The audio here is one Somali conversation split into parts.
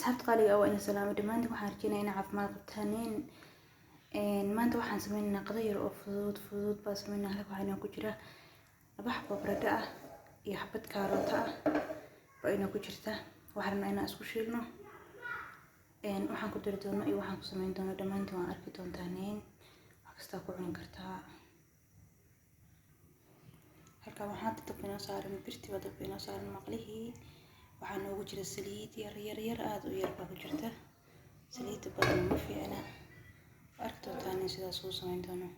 Asxaabta qaaliga ah, waa idin salaamay dhammaantiin. Waxaan rajeynaya inaa caafimaad qabtaaneen. Maanta waxaan sameynaynaa qado yar oo fudud fudud baa sameynaa. Halka waxaa inoo ku jira laba xabo baradho ah iyo xabad kaaroota ah baa inoo ku jirta. Waxaan rabnaa inaan isku shiilno. Waxaan ku dari doono iyo waxaan ku sameyn doono dhammaantiin waan arki doontaaneen. Wax kastaa ku cuni kartaa. Halkan waxaa hadda dabka inoo saaran, birtii baa dabka inoo saaran. Maqlihii waxaa noogu jira saliid yar yar yar, aada u yar baa ku jirta. Saliidda badan ma fiicna. Arki doontaan in sidaas uu sameyn doono.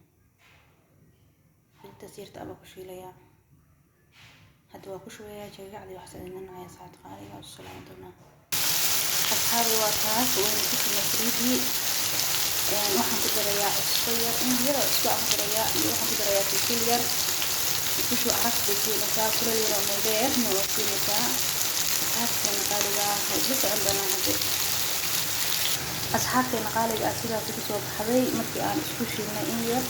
Saliiddaas yarta abaa ku shiilayaa. Hadda waa ku shubayaa jagacdii. Waxaas idin nacaya, asxaabta qaaliga, waa salaami doonaa. Asxaabi, waa taas, waynu ku shubnay saliiddii. Waxaan ku darayaa cusbo yar, in yar oo cusbo aan ku darayaa, iyo waxaan ku darayaa filfil yar. Filfishu caraf bay siinaysaa, kulal yar oo meeldheerna waa siinaysaa. Asxaabteena qaaliga ah, waa isla socon doonaa hadde. Asxaabteena qaaliga ah, sidaas kusoo baxday markii aan isku shiilnay in yar.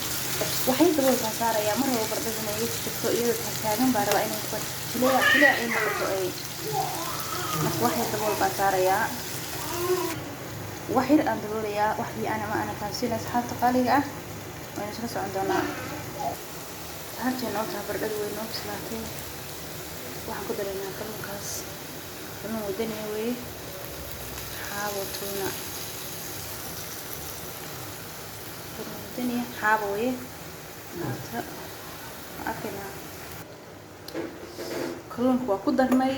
Waxay daboolkaan saarayaa mar walba baradhada inay iga jajabto. Iyadoo taagtaagan baa rabaa inay jileec jileec ay noqoto ay. Marka wax yar dabool baan saarayaa, wax yar aan daboolayaa, wax biyo ana ma ana taabsiin. Asxaabta qaaliga ah, waynu isla socon doonaa. Asxaabteena oo taha, baradhada way noo bislaatay. Waxaan ku daraynaa kalluunkaas. Kalluun wadaniya weeye, xaabo tuuna, kalluun wadaniya xaabo weeye. Maanta waan arkaynaa. Kalluunka waa ku darnay,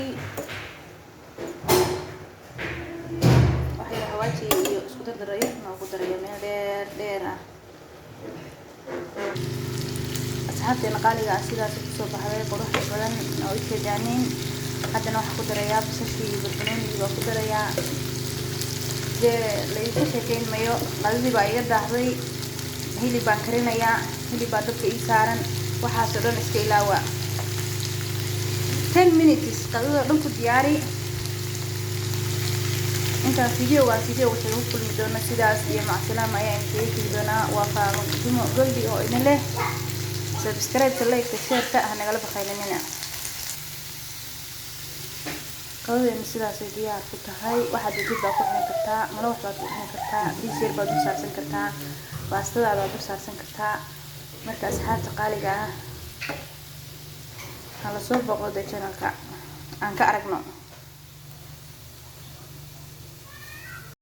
wax yar xawaaji iyo isku dardaraya waa ku daraya meel dheer dheer ah. Asxaabteena qaaliga ah, sidaas kusoo baxday quruxda badan oo ujeedaanin. Haddana waxaan ku darayaa basashii iyo barbaroonigii baa ku darayaa. Dee laydinka sheekeyn mayo, qadadii baa iga daahday. Hilib baan karinayaa, hilib baa dabka ii saaran, waxaasoo dhan iska ilaawa. 10 minutes qadadoo dhan ku diyaari. Intaan videogaan video waxay ugu kulmi doona, sidaas iyo macsalaama ayaa idinkaga tegi doonaa. Waa Faadumo Goldi oo idin leh subscribe-ta, like-ta, share-ta ha nagala bakaylinina. Qadadeena sidaasay diyaar ku tahay. Waxaad doontid baa ku cuni kartaa, malawax baad ku cuni kartaa, bariis yar baad dul saarsan kartaa, baastadaada baad dul saarsan kartaa. Marka asxaabta qaaliga ah, hala soo booqdo dee channelka aan ka aragno.